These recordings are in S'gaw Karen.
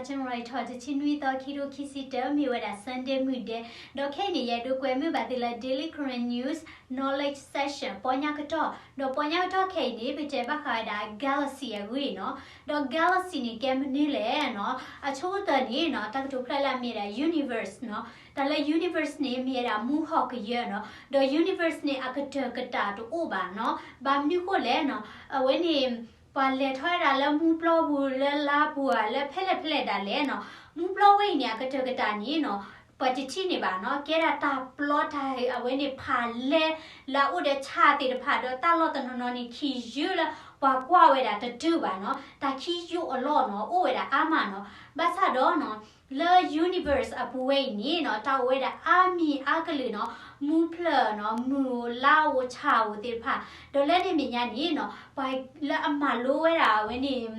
General ထီၣ်တဆံနွံသီ ခံကထိခံဆံတၢ မ့ၢ်ဝဲဒၣ် Sunday မုၢ်ဒဲး, ဒီးခဲအံၤန့ၣ် ယအဲၣ်ဒိးကွဲမုာ်ဘၣ်သုလၢ Daily Karen News Knowledge Session ပီညါကတီၢ်, ဒီးပီညါကတီၢ်ခဲအံၤန့ၣ် ပတဲဘၣ်ဃးဝဲဒၣ် galaxy အဂ့ၢ်နီၤ, ဒီး galaxy န့ၣ် ကဲမနုၤလဲၣ်နီၤ, အဆိကတၢၢ်န့ၣ်နီၤ တၢ်ကတိၤဖျါလၢအမ့ၢ်ဝဲဒၣ် universe နီၤ, တၢ်လၢ universe န့ၣ် မ့ၢ်ဝဲဒၣ်မူဟီၣ်ကယၢနီၤ, ဒီး universe န့ၣ် အကတၢၢ်ကတၢၢ်တအိၣ်ဘၣ်နီၤ, ဘၣ်မနုၤဃိလဲၣ်နီၤ, အဝဲန့ၣ် ပှၤလဲၤထီၣ်ဝဲဒၣ်လၢမူပျီပူၤ လၢလါပူၤဧါ လၢဖဲလဲၣ်ဖဲလဲၣ်ဒၣ်လဲၣ်နီၤ, မူပျီဝဲအံၤန့ၣ် အကတၢၢ်ကတၢၢ်န့ၣ်နီၤ, ပှၤတထံၣ်န့ၣ်ဘၣ်နီၤ, ကဲဒၣ်တၢ်ပျီတၢ်အဝဲန့ၣ်ဖးလဲ လၢအအိၣ်ဒီးဆၣ်သ့ၣ်တဖၣ် ဒီးတၢ်လီၢ်တနီၤနီၤန့ၣ် ခံယုၢ်လၢပှၤကွၢ်ဝဲဒၣ်တတုၤဘၣ်နီၤ, တၢ်ခံယုၢ်အလီၢ်နီၤ အိၣ်ဝဲဒၣ်အါမးနီၤ, ဘၣ်ဆၣ်ဒီးနီၤ လၢ universe အပူၤဝဲအံၤန့ၣ်နီၤ တၢ်အိၣ်ဝဲဒၣ်အါမံၤအါကလုာ်နီၤ, မူဖျၢၣ်နီၤ, မုၢ်ဧိၤလါဧိၤဆၣ်ဧိၤသ့ၣ်တဖၣ်, ဒီးလၢန့ၣ်မဲာ်ညါန့ၣ်နီၤ ပှၤလၢအမၤလိဝဲဒၣ်အဝဲန့ၣ်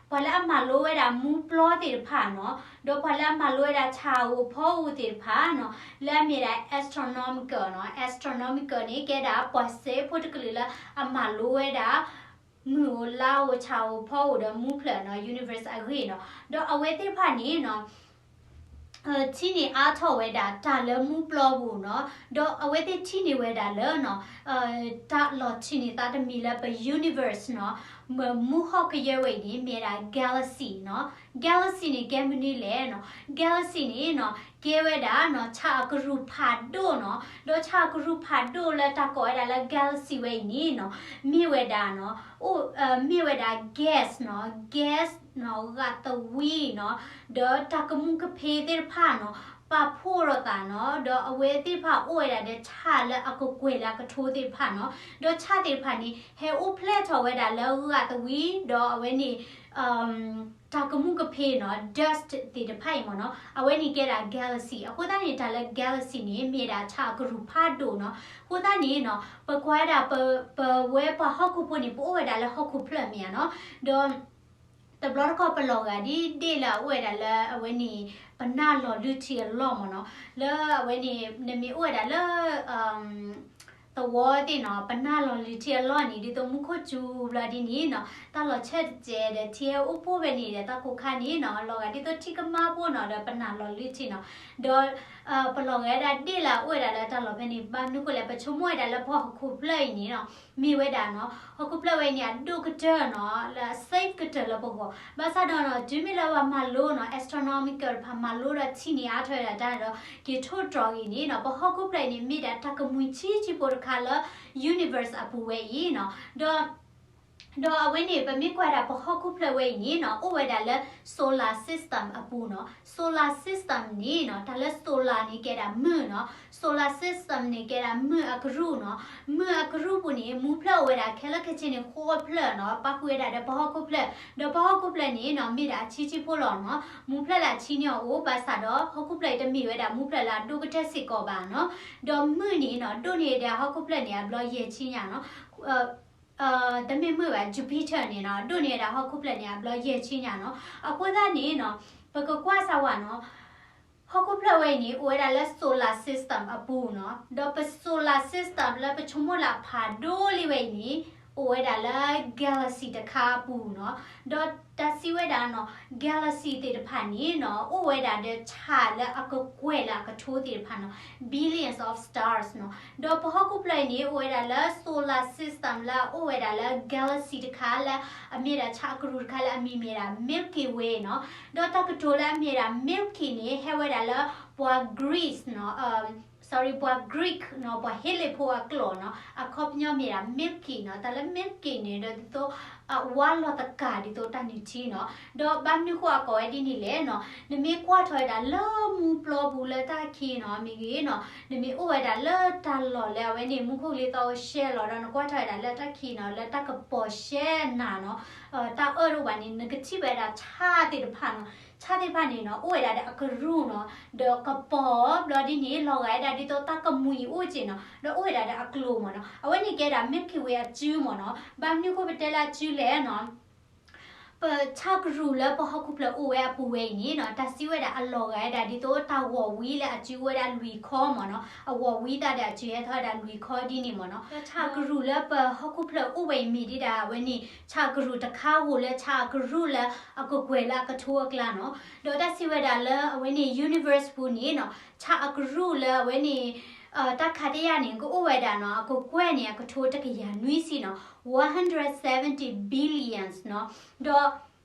ပှၤလၢအမၤလိဝဲဒၣ်မူပျီသ့ၣ်တဖၣ်နီၤ, ဒီးပှၤလၢအမၤလိဝဲဒၣ်ဆၣ်ဧိၤဖီဧိၤသ့ၣ်တဖၣ်နီၤ, လၢအမ့ၢ်ဒၣ် astronomical နီၤ, astronomical န့ၣ် ကဲဒၣ်ပှၤစဲးဖိတကလုာ်လၢအမၤလိဝဲဒၣ် မုၢ်ဧိၤလါဧိၤဆၣ်ဧိၤဖီဧိၤဒီးမူဖျၢၣ်နီၤ, universe အဂ့ၢ်နီၤ, ဒီးအဝဲသ့ၣ်တဖၣ်န့ၣ်နီၤ ထံၣ်န့ၢ်အါထီၣ်ဝဲဒၣ်တၢ်လၢမူပျီပူၤနီၤ, ဒီးအဝဲသ့ၣ်ထံၣ်န့ၢ်ဝဲဒၣ်လၢနီၤ တၢ်လီၤထံးန့ၢ်သးတမံၤလၢပ universe နီၤ, မူဟီၣ်ကယၢဝဲအံၤန့ၣ် မ့ၢ်ဝဲဒၣ် galaxy နီၤ, galaxy န့ၣ် ကဲမနုၤလဲၣ်နီၤ, galaxy န့ၣ်နီၤ ကဲဝဲဒၣ်နီၤ ဆၣ်အကရူၢ်ဖးဒိၣ်နီၤ, ဒီးဆၣ်အကရူၢ်ဖးဒိၣ်လၢတၢ်ကိးဝဲဒၣ်လၢ galaxy ဝဲအံၤန့ၣ်နီၤ, မ့ၢ်ဝဲဒၣ်နီၤ အိၣ် မ့ၢ်ဝဲဒၣ် gas နီၤ, gas နီၤ ဂာ်သဝံနီၤ, ဒီးတၢ်ကမူၣ်ကဖ့သ့ၣ်တဖၣ်နီၤ ပာ်ဖှိၣ်ထီၣ်သးနီၤ, ဒီးအဝဲသ့ၣ်တဖၣ်အိၣ်ဝဲဒၣ်ဒီးဆၣ်လၢအကကွဲၢ်လၢအကထိသ့ၣ်တဖၣ်နီၤ, ဒီးဆၣ်သ့ၣ်တဖၣ်န့ၣ် ဟဲအိၣ်ဖျဲၣ်ထီၣ်ဝဲဒၣ်လၢဂာ်သဝံ ဒီးအဝဲန့ၣ် တၢ်ကမူၣ်ကဖ့နီၤ dust သ့ၣ်တဖၣ်အံၤမ့ၢ်နီၤ, အဝဲန့ၣ်ကဲဒၣ် galaxy, အဃိသတးန့ၣ် တၢ်လၢ galaxy န့ၣ် မ့ၢ်ဒၣ်ဆၣ်အကရူၢ်ဖးဒိၣ်နီၤ, အဃိသတးန့ၣ်နီၤ ပကွၢ်ဒၣ် ပဝဲပှၤဟီၣ်ခိၣ်ဖိန့ၣ် ပအိၣ်ဝဲဒၣ်လၢဟီၣ်ခိၣ်ဖျၢၣ်မ့ၢ်ဧါနီၤ, ဒီး တဘျီတခီၣ်ပလီၤဂာ်ဒ်ဒ့ၣ်လၢအအိၣ်ဝဲဒၣ်လၢအဝဲန့ၣ် ပနၢ်လီၤလုၢ်ထံအလီၢ်မ့ၢ်နီၤ, လၢအဝဲန့ၣ် နမ့ၢ်အိၣ်ဝဲဒၣ်လၢ သဝီသ့ၣ်နီၤ ပနၢ်လီၤလုၢ်ထံအလီၢ်န့ၣ် ဒ်သိးမူခိၣ်စူၤဘျီဒ်န့ၣ်နီၤ တၢ်လီၤဆၢတစဲးဒီးထံဟဲအိၣ်ဖှိၣ်ဖဲန့ၣ်ဒီးတၢ်ကိးခါန့ၣ်နီၤ လီၤဂာ်ဒ်သိးထံကမါဖိနီၤ ဒီးပနၢ်လီၤလုၢ်ထံနီၤ, ဒီး ပလီၤဂာ်ဝဲဒၣ်ဒ့ၣ်လၢအအိၣ်ဝဲဒၣ်လၢတၢ်လီၢ်ဖဲန့ၣ် ဘၣ်မနုၤဃိလဲၣ် ပဆိကမိၣ်ဝဲဒၣ်လၢပဟီၣ်ခိၣ်ဖျၢၣ်အံၤန့ၣ်နီၤ မ့ၢ်ဝဲဒၣ်နီၤ ဟီၣ်ခိၣ်ဖျၢၣ်ဝဲအံၤန့ၣ် အဒိၣ်ကတၢၢ်နီၤ လၢအ safe ကတၢၢ်လၢပဂီၢ် ဘၣ်ဆၣ်ဒီးနီၤ တုၤမ့ၢ်လၢပှၤမၤလိနီၤ astronomical တဖၣ်မၤလိဒီးထံၣ်န့ၢ်အါထီၣ်ဝဲဒၣ်တၢ်ဒီး က့ၤထိၣ်တြီၤဂ့ၤန့ၣ်နီၤ ပဟီၣ်ခိၣ်ဖျၢၣ်အံၤန့ၣ် မ့ၢ်ဒၣ်တၢ်ကမှံၤဆံးဆံးဖိတခါလၢ universe အပူၤဝဲအံၤနီၤ ဒီး ဒီးအဝဲန့ၣ် ပမ့ၢ်ကွၢ်ဒၣ်ပဟီၣ်ခိၣ်ဖျၢၣ်ဝဲအံၤန့ၣ်နီၤ အိၣ်ဝဲဒၣ်လၢ solar system အပူၤနီၤ solar system န့ၣ်နီၤ တၢ်လၢ solar န့ၣ်ကဲဒၣ်မုၢ်နီၤ solar system န့ၣ်ကဲဒၣ်မုၢ်အကရူၢ်နီၤ မုၢ်အကရူၢ်ပူၤန့ၣ် မူဖျၢၣ်အိၣ်ဝဲဒၣ်ခဲလၢာ်ခဲဆ့န့ၣ် ဃိးဖျၢၣ်နီၤ ပၣ်ဃုာ်ဝဲဒၣ်ဒီးပဟီၣ်ခိၣ်ဖျၢၣ် ဒီးပဟီၣ်ခိၣ်ဖျၢၣ်န့ၣ်နီၤ မ့ၢ်ဒၣ်အဆံးဆံးဖိလီၤနီၤ မူဖျၢၣ်လၢအဆံးန့ၢ်အီၤအိၣ် ဘၣ်ဆၣ်ဒီး ဟီၣ်ခိၣ်ဖျၢၣ်အံၤတမ့ၢ်ဝဲဒၣ်မူဖျၢၣ်လၢအဒိၣ်ကတၢၢ်စ့ၢ်ကီးဘၣ်နီၤ ဒီးမုၢ်န့ၣ်နီၤ ဒိၣ်န့ၢ်ဒီးဟီၣ်ခိၣ်ဖျၢၣ်န့ၣ် အဘျီယဲၢ်ဆံညါနီၤ တမ့ၢ်မုၢ်ဘၣ် Jupiter န့ၣ်နီၤ ဒိၣ်န့ၢ်ဝဲဒၣ်ဟီၣ်ခိၣ်ဖျၢၣ်န့ၣ် အဘျီယဲၢ်ဆံညါနီၤ အဃိသတးန့ၣ်နီၤ ပကကွၢ်စၢ်ဝဲနီၤ ဟီၣ်ခိၣ်ဖျၢၣ်ဝဲအံၤန့ၣ် အိၣ်ဝဲဒၣ်လၢ solar system အပူၤနီၤ ဒီးပ solar system လၢပဆိကမိၣ်လၢဖးဒိၣ်လံဝဲအံၤန့ၣ် အိၣ်ဝဲဒၣ်လၢ galaxy တခါအပူၤနီၤ ဒီးတၢ်စံးဝဲဒၣ်နီၤ galaxy သ့ၣ်တဖၣ်န့ၣ်နီၤ အိၣ်ဝဲဒၣ်ဒီးဆၣ်လၢအကကွဲၢ်လၢအကထိသ့ၣ်တဖၣ်နီၤ billions of stars နီၤ ဒီးပဟီၣ်ခိၣ်ဖျၢၣ်အံၤန့ၣ် အိၣ်ဝဲဒၣ်လၢ solar system လၢအအိၣ်ဝဲဒၣ်လၢ galaxy တခါလၢအမ့ၢ်ဒၣ်ဆၣ်အကရူၢ်တခါလၢအမံၤမ့ၢ်ဒၣ် Milky Way နီၤ ဒီးတၢ်ကတိၤလၢအမ့ၢ်ဒၣ် Milky န့ၣ် ဟဲဝဲဒၣ်လၢပှၤ Greece နီၤ sorry ပှၤ Greek နီၤ ပှၤဟ့လ့ၣ်ဖိအကျိာ်နီၤ အခီပညီမ့ၢ်ဒၣ် Milky နီၤ တၢ်လၢ Milky န့ၣ်ဒီးဒ်သိး အဝါလီၤသကၤဒ်သိးတၢ်နုၢ်ထံနီၤ ဒီးဘၣ်မနုၤဃိအကိးဝဲဒ်န့ၣ်လဲၣ်နီၤ နမ့ၢ်ကွၢ်ထီၣ်ဝဲဒၣ်လၢမူပျီပူၤလၢတၢ်ခံးနီၤ မ့ၢ်ဂ့ၤနီၤ နမ့ၢ်အိၣ်ဝဲဒၣ်လၢတၢ်လီၢ်လၢအဝဲန့ၣ် မူခိၣ်ကလံၤသီအိၣ်ရှဲလီၤဒီး နကွၢ်ထီၣ်ဝဲဒၣ်လၢတၢ်ခံးနီၤ လၢတၢ်ကပီၤရှဲနၤနီၤ တၢ်အၢၣ်တအိၣ်ဘၣ်န့ၣ် နကထံၣ်ဝဲဒၣ်ဆၣ်သ့ၣ်တဖၣ်နီၤ ဆၣ်သ့ၣ်တဖၣ်န့ၣ်နီၤ အိၣ်ဝဲဒၣ်ဒီးအကရူၢ်နီၤ ဒီးကပီၤဘျီဒ်န့ၣ် လီၤဂာ်ဝဲဒၣ်ဒ်သိးတၢ်ကမှံၤအိၣ်က့ၤနီၤ ဒီးအိၣ်ဝဲဒၣ်ဒီးအကျိၤမ့ၢ်နီၤ အဝဲန့ၣ်ကဲဒၣ် Milky Way အစုမ့ၢ်နီၤ ဘၣ်မနုၤဃိပတဲလၢအစုလဲၣ်နီၤ ပဆၣ်ကရူၢ်လၢပဟီၣ်ခိၣ်ဖျၢၣ်အိၣ်ဝဲအပူၤဝဲအံၤန့ၣ်နီၤ, တၢ်စံးဝဲဒၣ်အလီၤဂာ်ဝဲဒၣ်ဒ်သိးတၢ်ဂီၤဝံလၢအစုဝဲဒၣ်လွံၢ်ခီမ့ၢ်နီၤ, အဂီၤဝံသးဒီးအစုဟဲထီၣ်ဝဲဒၣ်လွံၢ်ခီဒ်န့ၣ်မ့ၢ်နီၤ. ဒီးဆၣ်ကရူၢ်လၢပဟီၣ်ခိၣ်ဖျၢၣ်အိၣ်ဝဲအံၤမ့ၢ်ဒၣ်ဝဲန့ၣ် ဆၣ်ကရူၢ်တခါဧိၤလၢဆၣ်ကရူၢ်လၢအကကွဲၢ်လၢအကထိအကျါနီၤ. ဒီးတၢ်စံးဝဲဒၣ်လၢအဝဲန့ၣ် universe ပူၤန့ၣ်နီၤ, ဆၣ်အကရူၢ်လၢအဝဲန့ၣ် တၢ်ခါတယၢ်န့ၣ် ကအိၣ်ဝဲဒၣ်နီၤ, အကကွဲၢ်န့ၣ် အကထိတကယၤနွံဆံနီၤ, one hundred seventy billions နီၤ. ဒီး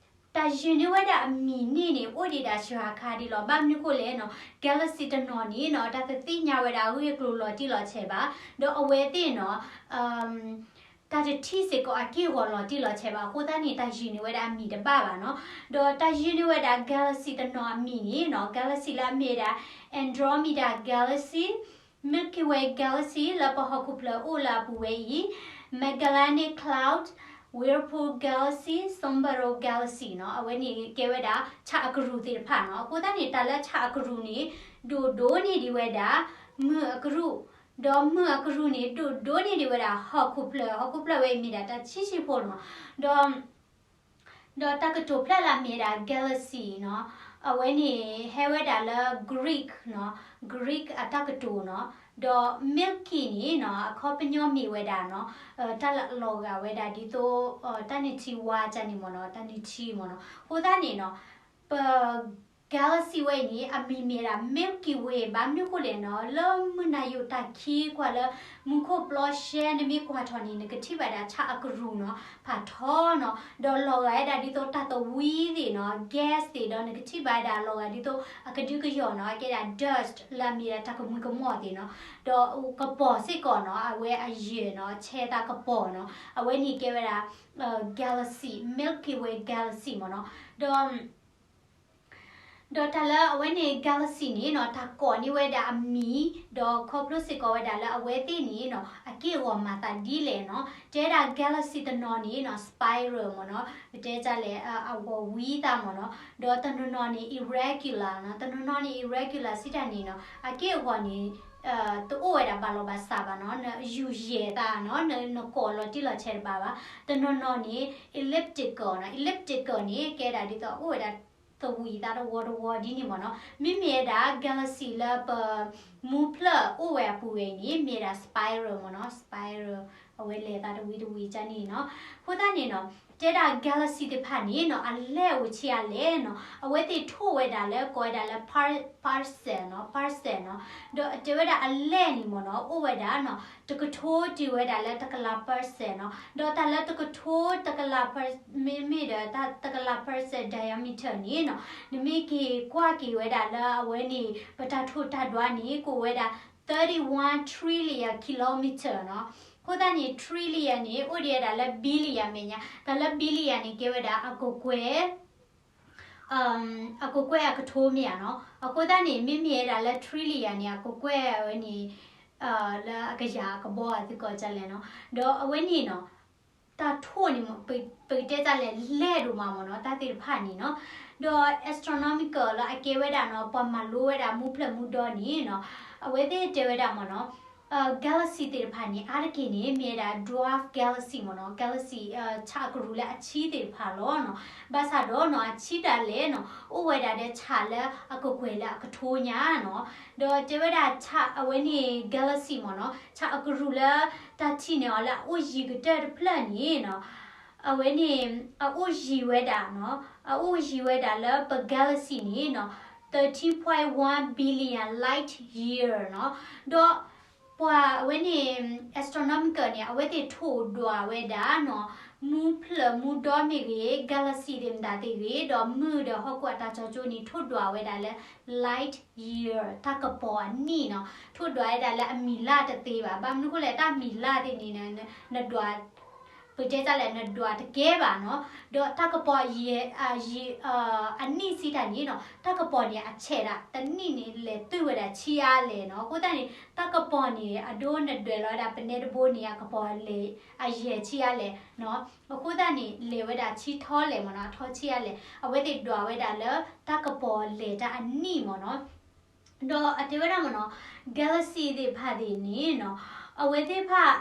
တၢ်ယုၢ်န့ၢ်ဝဲဒၣ်အမံၤန့ၣ်န့ၣ် အိၣ်ဒံးဒၣ်စှၤခါဒ်လီၤ. ဘၣ်မနုၤဃိလဲၣ်နီၤ, galaxy တနီၤန့ၣ်နီၤ, တၢ်တသ့ၣ်ညါဝဲဒၣ်အဂ့ၢ်အကျိၤလီၤတံၢ်လီၤဆဲးဘၣ်. ဒီးအဝဲသ့ၣ်နီၤ တၢ်တထံၣ်စ့ၢ်ကီးအက့ၢ်အဂီၤလီၤတံၢ်လီၤဆဲးဘၣ်အဃိသတးန့ၣ် တၢ်ယုၢ်န့ၢ်ဝဲဒၣ်အမံၤတဘၣ်ဘၣ်နီၤ. ဒီးတၢ်ယုၢ်န့ၢ်ဝဲဒၣ် galaxy တနီၤအမံၤန့ၣ်နီၤ, galaxy လၢအမ့ၢ်ဝဲဒၣ် Andromeda Galaxy, Milky Way Galaxy လၢပဟီၣ်ခိၣ်ဖျၢၣ်အိၣ်လၢအပူၤဝဲအံၤ, Magellanes Cloud, Whirlpool Galaxy, Sombro Galaxy နီၤ, အဝဲန့ၣ်ကဲဝဲဒၣ်ဆၣ်အကရူၢ်သ့ၣ်တဖၣ်နီၤ. အဃိသတးန့ၣ် တၢ်လၢဆၣ်အကရူၢ်န့ၣ် ဒိၣ်ဒိၣ်န့ၢ်ဒံးဝဲဒၣ် မုၢ်အကရူၢ်, ဒီးမုၢ်အကရူၢ်န့ၣ် ဒိၣ်ဒိၣ်န့ၢ်ဒံးဝဲဒၣ်ဟီၣ်ခိၣ်ဖျၢၣ်, ဟီၣ်ခိၣ်ဖျၢၣ်ဝဲအံၤမ့ၢ်ဒၣ်တၢ်ဆံးဆံးဖိလီၤ. ဒီး ဒီးတၢ်ကတိၤဖျၢၣ်လၢအမ့ၢ်ဝဲဒၣ် galaxy နီၤ, အဝဲန့ၣ်ဟဲဝဲဒၣ်လၢ Greek နီၤ, Greek အတၢ်ကတိၤနီၤ. ဒီး Milky န့ၣ်နီၤ, အခီပညီမ့ၢ်ဝဲဒၣ်နီၤ, တၢ်လၢအလီၤဂာ်ဝဲဒၣ်ဒ်သိး တၢ်နုၢ်ထံဝါကန့ၣ်မ့ၢ်နီၤ, တၢ်နုၢ်ထံမ့ၢ်နီၤ. အဃိသတးန့ၣ်နီၤ, ပ galaxy ဝဲအံၤန့ၣ် အမံၤမ့ၢ်ဒၣ် Milky Way, ဘၣ်မနုၤဃိလဲၣ်နီၤ, လၢမုၢ်နၤယိာ်တၢ်ခံကွၢ်လၢ မူခိၣ်ပျီရှဲ နမ့ၢ်ကွၢ်ထီၣ်န့ၣ် နကထံၣ်ဘၣ်ဒၣ်ဆၣ်အကရူၢ်နီၤ, ဖးထီနီၤ, ဒီးလီၤဂာ်ဝဲဒၣ်ဒ်သိးတၢ်သဝံသ့ၣ်နီၤ, gas သ့ၣ်, ဒီးနကထံၣ်ဘၣ်ဝဲဒၣ်လီၤဂာ်ဒ်သိးအကဒုကယီၢ်နီၤ, အကဲဒၣ် dust လၢအမ့ၢ်ဒၣ်တၢ်ကမူၤကမီၣ်သ့ၣ်နီၤ. ဒီးကပီၤစ့ၢ်ကီးနီၤ, အဝဲအယဲၢ်နီၤ, ဆဲးသးကပီၤနီၤ, အဝဲန့ၣ်ကဲဝဲဒၣ် galaxy, Milky Way galaxy မ့ၢ်နီၤ. ဒီး ဒီးတၢ်လၢအဝဲန့ၣ် galaxy န့ၣ်နီၤ, တၢ်ကိးန့ၢ်ဝဲဒၣ်အမံၤ, ဒီးခီဖျိစ့ၢ်ကီးဝဲဒၣ်လၢအဝဲသ့ၣ်န့ၣ်နီၤ, အက့ၢ်အဂီၤမၤသးဒ်လဲၣ်နီၤ. တဲဒၣ် galaxy တနီၤန့ၣ်နီၤ, spiral မ့ၢ်နီၤ, ပတဲတၢ်လဲၣ် အဂီၤဝံသးမ့ၢ်နီၤ, ဒီးတနီၤနီၤန့ၣ် irregular နီၤ, တနီၤနီၤန့ၣ် irregular စံးတၢ်န့ၣ်နီၤ, အက့ၢ်အဂီၤန့ၣ် တအိၣ်ဝဲဒၣ်ဘၣ်လီၤဘၣ်စးဘၣ်နီၤ, နယူၤယဲၢ်သးနီၤ, နကိးလီၤတံၢ်လီၤဆဲးတဘၣ်ဘၣ်. တနီၤနီၤန့ၣ် elliptical နီၤ, elliptical န့ၣ် ကဲဒၣ်ဒ်သိးအိၣ်ဝဲဒၣ် သဝံသးတဝီတဝီဒ်န့ၣ်မ့ၢ်နီၤ. မ့မ့ၢ်ဝဲဒၣ် galaxy လၢပမူဖျၢၣ်အိၣ်ဝဲအပူၤဝဲအံၤန့ၣ် မ့ၢ်ဝဲဒၣ် spiral မ့ၢ်နီၤ, spiral အဝဲလဲၤသးတဝံတဝံကန့ၣ်နီၤ. အဃိသတးန့ၣ်နီၤ, တဲဒၣ် galaxy သ့ၣ်တဖၣ်န့ၣ်နီၤ, အလဲၢ်အိၣ်ဆံးအါလဲၣ်နီၤ, အဝဲသ့ၣ်ထိၣ်ဝဲဒၣ်လၢကိးဝဲဒၣ်လၢ par- parcel နီၤ, parcel နီၤ, ဒီးတဲဝဲဒၣ်အလဲၢ်န့ၣ်မ့ၢ်နီၤ, အိၣ်ဝဲဒၣ်နီၤ, တကထိတုၤဝဲဒၣ်လၢတကလး percent နီၤ, ဒီးတၢ်လၢတကထိတကလး per- မ့မ့ၢ်ဒီးတၢ်တကလး percent diameter န့ၣ်နီၤ, နမ့ၢ်က့ၤကွၢ်က့ၤဝဲဒၣ်လၢအဝဲန့ၣ် ပတၢ်ထိၣ်တၢ်ဒွးန့ၣ် ကအိၣ်ဝဲဒၣ် thirty-one trillion kilometer နီၤ. အဃိသတးန့ၣ် trillion န့ၣ် အိၣ်ဒံးဝဲဒၣ်လၢ billion မဲာ်ညါ, တၢ်လၢ billion န့ၣ် ကဲဝဲဒၣ်အကကွဲၢ် အကကွဲၢ်အကထိမ့ၢ်ဧါနီၤ. အဃိသတးန့ၣ် မ့မ့ၢ်ဝဲဒၣ်လၢ trillion န့ၣ် အကကွဲၢ်အဝဲန့ၣ် လၢအကယၤအကဘီအသုကိးဒ်လဲၣ်နီၤ. ဒီးအဝဲန့ၣ်နီၤ, တၢ်ထိၣ်န့ၣ်မ့ၢ် ပ- ပကတဲတၢ်လဲၣ် လဲၢ်ဒိၣ်မးမ့ၢ်နီၤ, တၢ်သ့ၣ်တဖၣ်န့ၣ်နီၤ. ဒီး astronomical လၢအကဲဝဲဒၣ်နီၤ, ပှၤမၤလိဝဲဒၣ်မူဖျၢၣ်မူဒီန့ၣ်နီၤ, အဝဲသ့ၣ်တဲဝဲဒၣ်မ့ၢ်နီၤ, galaxy သ့ၣ်တဖၣ်န့ၣ် အါတက့ၢ်န့ၣ် မ့ၢ်ဝဲဒၣ် dwarf galaxy မ့ၢ်နီၤ, galaxy ဆၣ်ကရူၢ်လၢအဆံးသ့ၣ်တဖၣ်လီၤနီၤ. ဘၣ်ဆၣ်ဒီးနီၤ, အဆံးဒၣ်လဲာ်နီၤ, အိၣ်ဝဲဒၣ်ဒီးဆၣ်လၢအကကွဲၢ်လၢအကထိညါနီၤ. ဒီးတဲဝဲဒၣ်ဆၣ်အဝဲန့ၣ် galaxy မ့ၢ်နီၤ, ဆၣ်အကရူၢ်လၢတၢ်ထံၣ်န့ၢ်အီၤလၢအအိၣ်ယံၤကတၢၢ်တဖျၢၣ်န့ၣ်နီၤ, အဝဲန့ၣ် အအိၣ်ယံၤဝဲဒၣ်နီၤ, အအိၣ်ယံၤဝဲဒၣ်လၢပ galaxy န့ၣ်နီၤ, thirteen point one billion light year နီၤ. ဒီးပှၤအဝဲန့ၣ် astronomical န့ၣ် အဝဲသ့ၣ်ထိၣ်ဒွးဝဲဒၣ်နီၤ, မူဖျၢၣ်မူဒီမ့ၢ်ဂ့ၤ, galaxy သ့ၣ်မတၤသ့ၣ်ဂ့ၤ, ဒီးမုၢ်ဒီးဟီၣ်ခိၣ်အတၢ်ကၠီကၠိန့ၣ် ထိၣ်ဒွးဝဲဒၣ်လၢ light year တၢ်ကပီၤအနံၣ်နီၤ, ထိၣ်ဒွးဝဲဒၣ်လၢအမံၤလၢ်တသ့ဘၣ်. ဘၣ်မနုၤဃိလဲၣ်, တၢ်မံၤလၢ်သ့ၣ်န့ၣ် နဒွး ပတဲတၢ်လဲၣ် နဒွးတကဲဘၣ်နီၤ. ဒီးတၢ်ကပီၤယဲၢ် အယံၤ အနံၣ်စံးတၢ်န့ၣ်နီၤ, တၢ်ကပီၤန့ၣ်အဆဲးဒၣ် တနံၣ်န့ၣ် လဲၤတုၤဝဲဒၣ်ဆံးအါလဲၣ်နီၤ. အဃိသတးန့ၣ် တၢ်ကပီၤန့ၣ် အဒိနဒွဲၣ်လီၤဝဲဒၣ်ပနဲတဘိန့ၣ် အကပီၤလဲၤ အယဲၢ်ဆံးအါလဲၣ်နီၤ. အဃိသတးန့ၣ် လဲၤဝဲဒၣ်ဆံးထီလဲၣ်မ့ၢ်နီၤ, အထီဆံးအါလဲၣ်. အဝဲသ့ၣ်ဒွးဝဲဒၣ်လၢတၢ်ကပီၤလဲၤတၢ်အနံၣ်မ့ၢ်နီၤ. ဒီးအတဲဝဲဒၣ်မ့ၢ်နီၤ, galaxy သ့ၣ်တဖၣ်သ့ၣ်န့ၣ်နီၤ, အဝဲသ့ၣ်တဖၣ်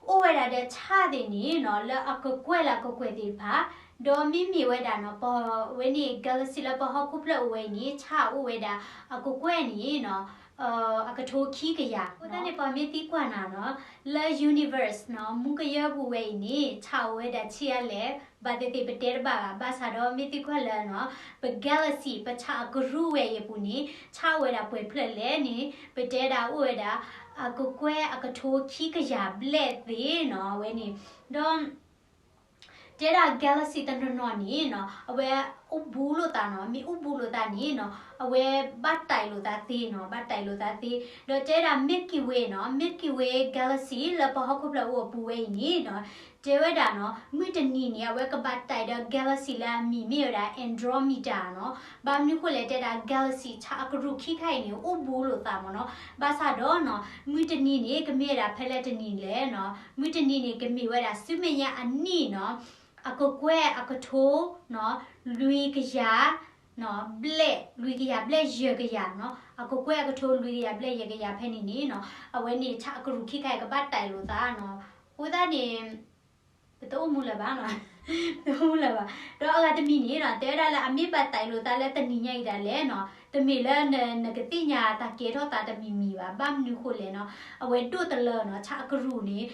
အိၣ်ဝဲဒၣ် ဒီးဆၣ်သ့ၣ်န့ၣ်နီၤ လၢအကကွဲၢ်လၢအကကွဲၢ်သ့ၣ်တဖၣ်, ဒီးမ့မ့ၢ်ဝဲဒၣ်နီၤ ပဝဲန့ၣ် galaxy လၢပဟီၣ်ခိၣ်ဖျၢၣ်အိၣ်ဝဲအံၤန့ၣ် ဆၣ်အိၣ်ဝဲဒၣ်အကကွဲၢ်န့ၣ်နီၤ အကထိခံကယၤ. အဃိသတးန့ၣ် ပှၤမ့ၢ်သံကွၢ်နၤနီၤ လၢ universe နီၤ မူကယၢၢ်ပူၤဝဲအံၤန့ၣ် ဆၣ်အိၣ်ဝဲဒၣ်ဆံးအါလဲၣ်, ဘၣ်သ့ၣ်သ့ၣ်ပတဲတဘၣ်ဘၣ်. ဘၣ်ဆၣ်ဒီးမ့ၢ်သံကွၢ်လၢနီၤ ပ galaxy ပဆၣ်အကရူၢ်ဝဲအံၤအပူၤန့ၣ် ဆၣ်အိၣ်ဝဲဒၣ်ပှဲၤဖျၢၣ်လဲၣ်န့ၣ် ပတဲဒၣ်အိၣ်ဝဲဒၣ် အကကွဲၢ်အကထိခံကယၤဘျဲၣ်သ့နီၤ အဝဲန့ၣ်. ဒီး တဲဒၣ် galaxy တနီၤနီၤန့ၣ်နီၤ အဝဲအိၣ်ဘူးလိာ်သးနီၤ, မ့ၢ်အိၣ်ဘူးလိာ်သးန့ၣ်နီၤ အဝဲဘၣ်တဲာ်လိာ်သးသ့နီၤ, ဘၣ်တဲာ်လိာ်သးသ့. ဒီးတဲဒၣ် Milky Way နီၤ, Milky Way galaxy လၢပဟီၣ်ခိၣ်ဖျၢၣ်အိၣ်အပူၤဝဲအံၤန့ၣ်နီၤ တဲဝဲဒၣ်နီၤ မုၢ်တနံၤန့ၣ် အဝဲကဘၣ်တဲာ်ဒီး galaxy လၢအမံၤမ့ၢ်ဝဲဒၣ် Andromeda နီၤ. ဘၣ်မနုၤဃိလဲၣ် တဲဒၣ် galaxy ဆၣ်အကရူၢ်ခံခါအံၤန့ၣ် အိၣ်ဘူးလိာ်သးမ့ၢ်နီၤ. ဘၣ်ဆၣ်ဒီးနီၤ မုၢ်တနံၤန့ၣ် ကမ့ၢ်ဝဲဒၣ်ဖဲလဲၣ်တနံၤလဲၣ်နီၤ, မုၢ်တနံၤန့ၣ် ကမ့ၢ်ဝဲဒၣ်ဆူမဲာ်ညါအနံၣ်နီၤ အကကွဲၢ်အကထိနီၤ လွံၢ်ကယၤ ဘျဲၣ်, လွံၢ်ကယၤဘျဲၣ်ယဲၢ်ကယၤနီၤ, အကကွဲၢ်အကထိလွံၢ်ကယၤဘျဲၣ်ယဲၢ်ကယၤဖဲန့ၣ်န့ၣ်နီၤ အဝဲန့ၣ်ဆၣ်အကရူၢ်ခံခါအံၤကဘၣ်တဲာ်လိာ်သးနီၤ. အဃိသတးန့ၣ် ပတအိၣ်မူလၢၤဘၣ်နီၤ, ပတအိၣ်မူလၢၤဘၣ်. ဒီးအဂၤတမံၤန့ၣ်နီၤ တဲဝဲဒၣ်လၢအမ့ၢ်ဘၣ်တဲာ်လိာ်သးလၢတနံၤညါအံၤဒၣ်လဲာ်နီၤ တမ့ၢ်လၢနကသ့ၣ်ညါတၢ်ကဲထီၣ်သးတမံၤမံၤဘၣ်. ဘၣ်မနုၤဃိလဲၣ်နီၤ အဝဲဒိၣ်တလၢနီၤ ဆၣ်အကရူၢ်န့ၣ်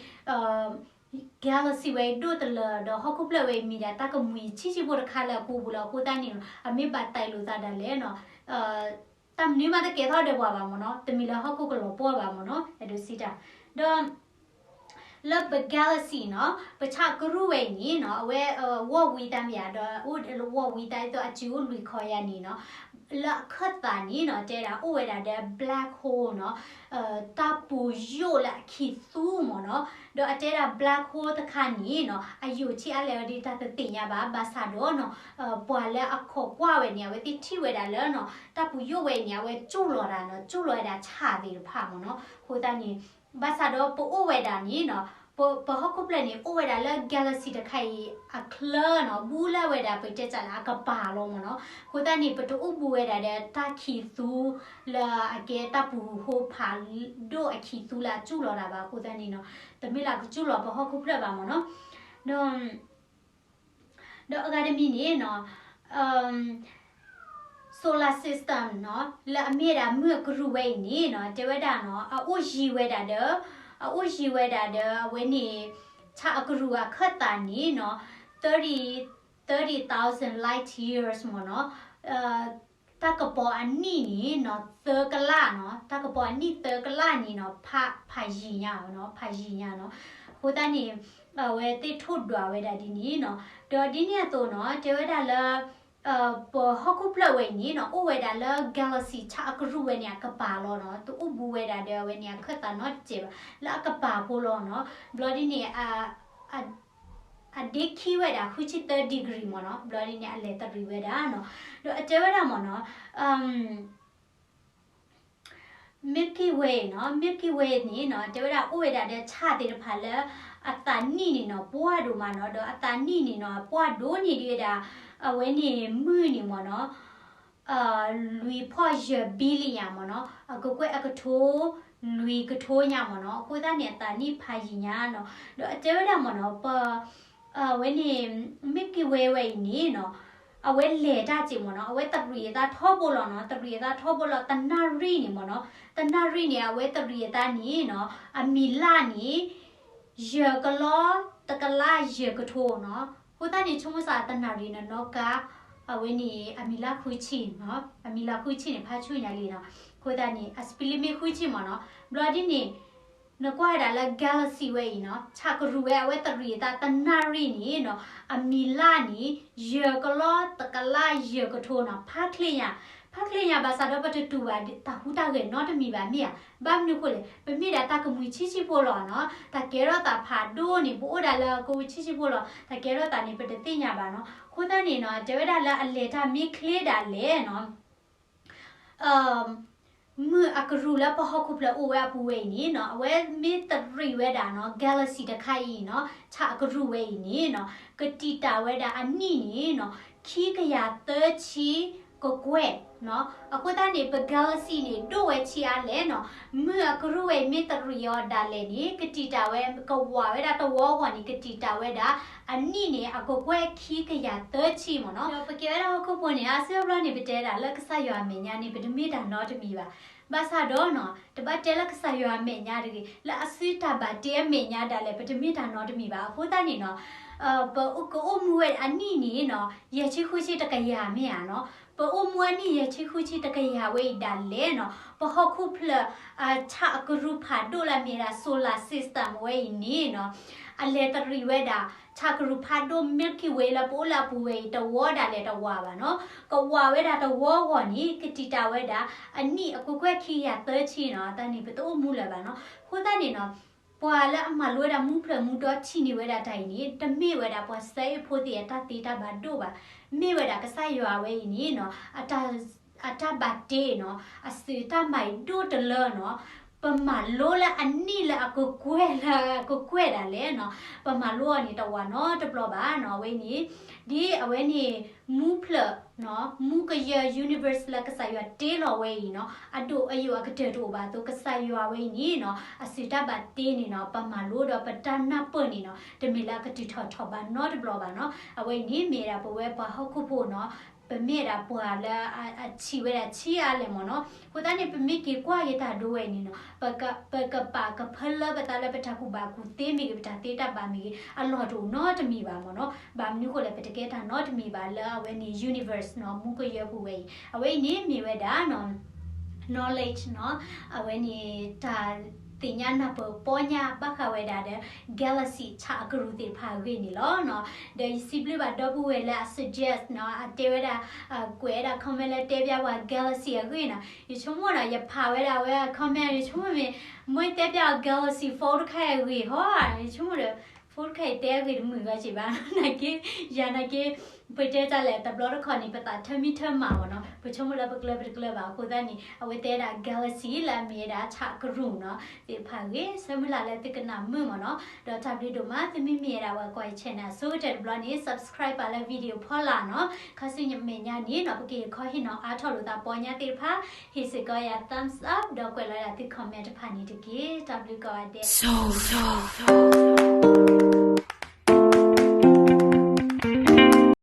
galaxy ဝဲအံၤဒိၣ်တလၢ ဒီးဟီၣ်ခိၣ်ဖျၢၣ်ဝဲအံၤမ့ၢ်ဒၣ်တၢ်ကမှံၤဆံးဆံးဖိတခါလၢအပူၤပူၤလီၤ. အဃိသတးန့ၣ်နီၤ အမ့ၢ်ဘၣ်တဲာ်လိာ်သးဒၣ်လဲာ်နီၤ တၢ်မနုၤမးတကဲထီၣ်ဒီးပှၤဘၣ်မ့ၢ်နီၤ, တမ့ၢ်လၢဟီၣ်ခိၣ်ကလီၤပှီၢ်ဘၣ်မ့ၢ်နီၤ, အဲၣ်ဒိးစံးတၢ်. ဒီး လၢပ galaxy နီၤ ပဆၣ်ကရူၢ်ဝဲအံၤန့ၣ်နီၤ အဝဲ ဝီၢ်ဝံတၢ်မ့ၢ်ဧါ, ဒီးအိၣ်ဝီၢ်ဝံတၢ်ဒ်သိးအစုအိၣ်လွံၢ်ခီယါန့ၣ်နီၤ လၢအခၢၣ်သးန့ၣ်နီၤ တဲဒၣ်အိၣ်ဝဲဒၣ်ဒီး black hole နီၤ တၢ်ပူၤယိာ်လၢအခံသူမ့ၢ်နီၤ. ဒီးအတဲဒၣ် black hole တခါန့ၣ်နီၤ အယိာ်ဆံးအါလဲၣ်ဝဲဒ်တၢ်တသ့ၣ်ညါဘၣ်. ဘၣ်ဆၣ်ဒီးနီၤ ပှၤလၢအခိးကွၢ်ဝဲန့ၣ် အဝဲသ့ၣ်ထံၣ်ဝဲဒၣ်လၢနီၤ တၢ်ပူၤယိာ်ဝဲအံၤန့ၣ် အဝဲကၠိၣ်လီၤတၢ်နီၤ, ကၠိၣ်လီၤဝဲဒၣ်ဆၣ်သ့ၣ်တဖၣ်မ့ၢ်နီၤ. အဃိသတးန့ၣ် ဘၣ်ဆၣ်ဒီးပအိၣ်ဝဲဒၣ်န့ၣ်နီၤ ပ ပဟီၣ်ခိၣ်ဖျၢၣ်န့ၣ် အိၣ်ဝဲဒၣ်လၢ galaxy တခါအံၤအချၢနီၤ ဘူးလၢဝဲဒၣ်ပတဲစးလၢအကပၤလီၤမ့ၢ်နီၤ. အဃိသတးန့ၣ် ပတအိၣ်ဘူးဝဲဒၣ်ဒီးတၢ်ခံသူ လၢအကဲတၢ်ပူၤဟိဖးဒိၣ်အခံသူလၢအကၠိၣ်လီၤတၢ်ဘၣ်. အဃိသတးန့ၣ်နီၤ တမ့ၢ်လၢအကကၠိၣ်လီၤပဟီၣ်ခိၣ်ဖျၢၣ်ဘၣ်မ့ၢ်နီၤ. ဒီး ဒီးအဂၤတမံၤန့ၣ်နီၤ solar system နီၤ လၢအမ့ၢ်ဒၣ်မုၢ်အကရူၢ်ဝဲအံၤန့ၣ်နီၤ တဲဝဲဒၣ်နီၤ အအိၣ်ယံၤဝဲဒၣ်ဒီး အအိၣ်ယံၤဝဲဒၣ်ဒီးအဝဲန့ၣ် ဆၣ်အကရူၢ်အခၢၣ်သးန့ၣ်နီၤ thirty, thirty thousand light years မ့ၢ်နီၤ. တၢ်ကပီၤအနံၣ်န့ၣ်နီၤ သၢကလးနီၤ, တၢ်ကပီၤအနံၣ်သၢကလးန့ၣ်နီၤ ဖးယံၤညါနီၤ, ဖးယံၤညါနီၤ. အဃိသတးန့ၣ် အဝဲသ့ၣ်ထိၣ်ဒွးဝဲဒၣ်ဒ်န့ၣ်နီၤ. ဒီးဒ်န့ၣ်အသိးနီၤ တဲဝဲဒၣ်လၢ ပဟီၣ်ခိၣ်ဖျၢၣ်ဝဲအံၤန့ၣ်နီၤ အိၣ်ဝဲဒၣ်လၢ galaxy ဆၣ်အကရူၢ်ဝဲန့ၣ်အကပၤလီၤနီၤ, တအိၣ်ဘူးဝဲဒၣ်ဒီးအဝဲန့ၣ်အခၢၣ်သးနီတစဲးဘၣ် လၢအကပၤဖိလီၤနီၤ. ဘျီဒ်န့ၣ် အဒ့ခံဝဲဒၣ်ဃုဆံသၢ degree မ့ၢ်နီၤ, ဘျီဒ်န့ၣ် အလဲၤတရံးဝဲဒၣ်နီၤ. ဒီးအတဲဝဲဒၣ်မ့ၢ်နီၤ Milky Way နီၤ, Milky Way န့ၣ်နီၤ တဲဝဲဒၣ်အိၣ်ဝဲဒၣ်ဒီးဆၣ်သ့ၣ်တဖၣ်လၢ အသးနံၣ်န့ၣ်နီၤ ပှၢ်ဒိၣ်မးနီၤ, ဒီးအသးနံၣ်န့ၣ်နီၤ ပှၢ်ဒိၣ်န့ၢ်ဒံးဝဲဒၣ် အဝဲန့ၣ်မုၢ်န့ၣ်မ့ၢ်နီၤ လွံၢ်ဖီၣ်ယဲၢ် billion မ့ၢ်နီၤ, အကကွဲၢ်အကထိ လွံၢ်ကထိညါမ့ၢ်နီၤ. အဃိသတးန့ၣ် အသးနံၣ်ဖးယံၤညါနီၤ. ဒီးအတဲဝဲဒၣ်မ့ၢ်နီၤ ပ အဝဲန့ၣ် Milky Way ဝဲအံၤန့ၣ်နီၤ အဝဲလဲၤတၢ်စ့ၢ်မ့ၢ်နီၤ, အဝဲတရံးအသးထီဘိလီၤနီၤ, တရံးအသးထီဘိလီၤ တနၣ်ရံၣ်န့ၣ်မ့ၢ်နီၤ, တနၣ်ရံၣ်န့ၣ် အဝဲတရံးအသးန့ၣ်နီၤ အမံၤလၢ်န့ၣ် ယဲၢ်ကလီတကလးယဲၢ်ကထိနီၤ. အဃိသတးန့ၣ် ဆိကမိၣ်စ့ၢ်တနၣ်ရံၣ်န့ၣ်နီၢ်ကါ အဝဲန့ၣ် အမံၤလၢ်ဃုဆံနီၤ, အမံၤလၢ်ဃုဆံန့ၣ် ဖးဆူညါလံနီၤ. အဃိသတးန့ၣ် အ speed limit ဃုဆံမ့ၢ်နီၤ. ဘျီဒ်န့ၣ် နကွၢ်ဝဲဒၣ်လၢ galaxy ဝဲအံၤနီၤ, ဆၣ်ကရူၢ်ဝဲအဝဲတရံးအသးတနၣ်ရံၣ်န့ၣ်နီၤ, အမံၤလၢ်န့ၣ် ယဲၢ်ကလီတကလးယဲၢ်ကထိနီၤ, ဖးချ့ညါ, ဖးချ့ညါဘၣ်ဆၣ်ဒီးပတတူၢ်ဘၣ်တၢ်ဟူးတၢ်ဂဲၤနီတမံၤဘၣ်မ့ၢ်ဧါ. ဘၣ်မနုၤအဃိလဲၣ်, ပမ့ၢ်ဒၣ်တၢ်ကမှံၤဆံးဆံးဖိလီၤနီၤ, တၢ်ကဲထီၣ်သးဖးဒိၣ်န့ၣ် ပအိၣ်ဒၣ်လၢကဝီၤဆံးဆံးဖိလီၤ, တၢ်ကဲထီၣ်သးန့ၣ် ပတသ့ၣ်ညါဘၣ်နီၤ. အဃိသတးန့ၣ်နီၤ, တဲဝဲဒၣ်လၢအလဲၤတၢ်မ့ၢ်ချ့ဒၣ်လဲာ်နီၤ မုၢ်အကရူၢ်လၢပဟီၣ်ခိၣ်ဖျၢၣ်အိၣ်ဝဲအပူၤဝဲအံၤန့ၣ်နီၤ, အဝဲမ့ၢ်တရံးဝဲဒၣ်နီၤ, galaxy တခါအံၤနီၤ, ဆၣ်အကရူၢ်ဝဲအံၤန့ၣ်နီၤ, ကတံာ်တာ်ဝဲဒၣ်အနံၣ်န့ၣ်နီၤ, ခံကယၤသၢဆံ ကကွဲၢ်နီၤ. အဃိသတးန့ၣ် ပ galaxy န့ၣ် ဒိၣ်ဝဲဆံးအါလဲၣ်နီၤ. မုၢ်အကရူၢ်ဝဲအံၤမ့ၢ်တရံးအီၤဒၣ်လဲာ်န့ၣ် ကတံာ်တာ်ဝဲ ကဝးဝဲဒၣ်တဝီအဂီၢ်န့ၣ် ကတံာ်တာ်ဝဲဒၣ် အနံၣ်န့ၣ် အကကွဲၢ်ခံကယၤသၢဆံမ့ၢ်နီၤ. ဒီးပကဲဝဲဒၣ်ဟီၣ်ခိၣ်ဖိန့ၣ် အါစုအါဘျီန့ၣ် ပတဲဒၣ်လၢကစၢ်ယွၤအမဲာ်ညါန့ၣ် ပတမ့ၢ်တၢ်နီတမံၤဘၣ်. ဘၣ်ဆၣ်ဒီးနီၤ တဘၣ်တဲလၢကစၢ်ယွၤအမဲာ်ညါတဂ့ၤ, လၢအစုတၢ်ဘၣ်တ့အမဲာ်ညါဒၣ်လဲာ် ပတမ့ၢ်တၢ်နီတမံၤဘၣ်. အဃိသတးန့ၣ်နီၤ ပကအိၣ်မူဝဲအနံၣ်န့ၣ်နီၤ ယဲၢ်ဆံဃုဆံတကယၤမ့ၢ်ဧါနီၤ. ပအိၣ်မူအနံၣ်ယဲၢ်ဆံဃုဆံတကယၤဝဲအံၤဒၣ်လဲာ်နီၤ ပဟီၣ်ခိၣ်ဖျၢၣ် ဆၣ်အကရူၢ်ဖးဒိၣ်လၢအမ့ၢ်ဝဲဒၣ် solar system ဝဲအံၤန့ၣ်နီၤ အလဲၤတရံးဝဲဒၣ် ဆၣ်ကရူၢ်ဖးဒိၣ် Milky Way လၢပအိၣ်လၢအပူၤဝဲအံၤ တဝီဒၣ်လဲာ်တဝးဘၣ်နီၤ. ကဝးဝဲဒၣ်တဝီအဂီၢ်န့ၣ် ကတံာ်တာ်ဝဲဒၣ် အနံၣ်အကကွဲၢ်ခံကယၤသၢဆံနီၤ. တၢ်န့ၣ် ပတအိၣ်မူလၢၤဘၣ်နီၤ. အဃိသတးန့ၣ်နီၤ ပှၤလၢအမၤလိဝဲဒၣ်မူဖျၢၣ်မူဒီထံၣ်န့ၢ်ဝဲဒၣ်တၢ်အံၤန့ၣ် တမ့ၢ်ဝဲဒၣ်ပှၤစဲအ့ၣ်ဖိသ့ၣ်အတၢ်သ့တၢ်ဘၣ်ဒိၣ်ဘၣ်. မ့ၢ်ဝဲဒၣ်ကစၢ်ယွၤဝဲအံၤန့ၣ်နီၤ အတၢ် အတၢ်ဘၣ်တ့နီၤ အစုတၢ်မၤအံၤဒိၣ်တလၢနီၤ. ပမၤလိလၢအနံၣ်လၢအကကွဲၢ်လၢအကကွဲၢ်ဒၣ်လဲာ်နီၤ ပမၤလိအီၤန့ၣ်တဝးနီတဘျီဘၣ်နီၤ. အဝဲန့ၣ် ဒ်အဝဲန့ၣ် မူဖျၢၣ်နီၤ မူကယၢ universe လၢကစၢ်ယွၤတ့လီၤဝဲအံၤနီၤ အဒိၣ်အယိာ်အကတၢၢ်တအိၣ်ဘၣ်အသိး ကစၢ်ယွၤဝဲအံၤန့ၣ်နီၤ အစုတၢ်ဘၣ်တ့န့ၣ်နီၤ ပမၤလိဒီးပတၢ်နၢ်ပၢၢ်န့ၣ်နီၤ တမ့ၢ်လၢအကတုၤထီၣ်ထီၣ်ဘၣ်နီတဘျီဘၣ်နီၤ. အဝဲအံၤန့ၣ်မ့ၢ်ဝဲဒၣ်ပဝဲပှၤဟီၣ်ခိၣ်ဖိနီၤ ပမ့ၢ်ဝဲဒၣ်ပှၤလၢအ အထံၣ်ဝဲဒၣ်ဆံးအါလဲၣ်မ့ၢ်နီၤ. အဃိသတးန့ၣ် ပမ့ၢ်က့ၤကွၢ်က့ၤတၢ်ဒိဝဲအံၤန့ၣ်နီၤ ပက ပကပာ်ကဖၢလၢပသးလၢပတၢ်ကူၣ်ဘၣ်ကူၣ်သ့မ့ၢ်ဂ့ၤ ပတၢ်သ့တၢ်ဘၣ်မ့ၢ်ဂ့ၤ အလီၢ်တအိၣ်နီတမံၤဘၣ်မ့ၢ်နီၤ. ဘၣ်မနုၤဃိလဲၣ် ပတကဲတၢ်နီတမံၤဘၣ်လၢအဝဲန့ၣ် universe နီၤ မူကယၢပူၤဝဲအံၤ အဝဲအံၤန့ၣ်မ့ၢ်ဝဲဒၣ်နီၤ knowledge နီၤ အဝဲန့ၣ် တၢ်သ့ၣ်ညါနၢ်ပၢၢ်ပီညါဘၣ်ဃးဝဲဒၣ်ဒီး galaxy ဆၣ်အကရူၢ်သ့ၣ်တဖၣ်အဂ့ၢ်န့ၣ်လီၤနီၤ. ဒီးယစံးဘျုးဘၣ်ဒီပုၢ်ဝဲၢ်လၢအ suggest နီၤ အတဲဝဲဒၣ် ကွဲးဝဲဒၣ် comment လၢတဲပျၢ်ပှၤ galaxy အဂ့ၢ်နီၤ. ယဆိကမိၣ်ဒီး ယဖးဝဲဒၣ်အဝဲ comment ယဆိကမိၣ်မ့ၢ် မ့ၢ်တဲပျၢ်အီၤ galaxy phone တခါအံၤအဂ့ၢ်ဟီဧါ ယဆိကမိၣ်ဒီး phone တခါအံၤ တဲအဂ့ၢ်တမုာ်ဂီၢ်က့ၤဘၣ် နာ်က့ ယၤနာ်က့ ပတဲတၢ်လဲၣ် တဘျီတခီၣ်န့ၣ် ပသးထၢမံထၢမးမ့ၢ်နီၤ ပဆိကမိၣ်လၢပကျၢၤပတကျၢၤဘၣ် အဃိသတးန့ၣ် အဝဲတဲဒၣ် galaxy လၢအမ့ၢ်ဝဲဒၣ်ဆၣ်ကရူၢ်နီၤ သ့ၣ်တဖၣ်အဂ့ၢ် ဆၢမုၢ်လၢ်လၢသုကနၣ်မုာ်မ့ၢ်နီၤ ဒီးတၢ်ဘျုးဒိၣ်မး သုမ့မ့ၢ်ဝဲဒၣ်ပှၤကွၢ်ယ channel အဆိကတၢၢ်တဘျီန့ၣ် subscribe ပာ်လၢ video ဖီလာ်နီၤ ခါဆူညါမဲာ်ညါန့ၣ်နီၤ ပကဟ့ၣ်ခီဟ့ၣ်နီၤအါထီၣ်လိာ်သးပီညါသ့ၣ်တဖၣ် ဟ့ၣ်စ့ၢ်ကီးယၤ thumbs up ဒီးကွဲးလီၤဒၣ်သု comment တဖၣ်န့ၣ်တက့ၢ်. တၢ်ဘျုးကိးဂၤဒဲး So, so, so.